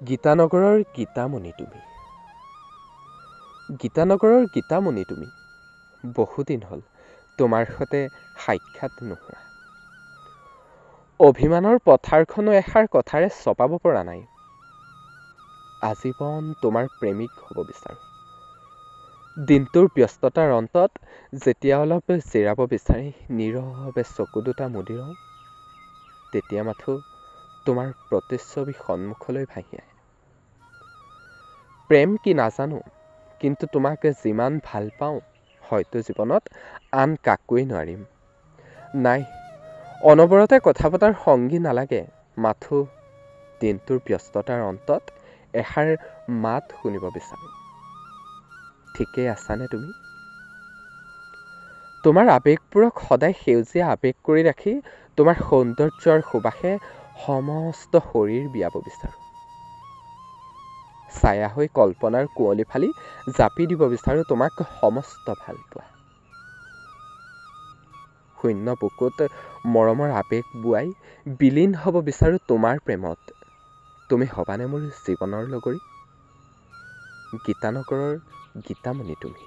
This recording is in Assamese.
গীতানগৰৰ গীতামণি তুমি, গীতানগৰৰ গীতামণি তুমি, বহুদিন হ'ল তোমাৰ সৈতে সাক্ষাৎ নোহোৱা। অভিমানৰ পথাৰখনো এষাৰ কথাৰে চপাব পৰা নাই। আজীৱন তোমাৰ প্ৰেমিক হ'ব বিচাৰোঁ। দিনটোৰ ব্যস্ততাৰ অন্তত যেতিয়া অলপ জিৰাব বিচাৰি নীৰৱে চকু দুটা মুদি ৰওঁ, তেতিয়া মাথোঁ তোমাৰ প্ৰতিচ্ছবি সন্মুখলৈ ভাঁহি আহে। প্ৰেম কি নাজানো, কিন্তু তোমাক যিমান ভাল পাওঁ হয়তো জীৱনত আন কাকোৱেই নোৱাৰিম। নাই, অনবৰতে কথা পতাৰ সংগী নালাগে, মাথোঁ দিনটোৰ ব্যস্ততাৰ অন্তত এষাৰ মাত শুনিব বিচাৰোঁ। ঠিকেই আছানে তুমি? তোমাৰ আৱেগবোৰক সদায় সেউজীয়া আৱেগ কৰি ৰাখি তোমাৰ সৌন্দৰ্যৰ সুবাসে সমস্ত শৰীৰ বিয়াব বিচাৰোঁ। ছায়া হৈ কল্পনাৰ কুঁৱলী ফালি জাপি দিব বিচাৰোঁ তোমাক সমস্ত ভালপোৱা। শূন্য বুকুত মৰমৰ আৱেগ বোৱাই বিলীন হ'ব বিচাৰোঁ তোমাৰ প্ৰেমত। তুমি হ'বানে মোৰ জীৱনৰ লগৰী? গীতানগৰৰ গীতামণি তুমি।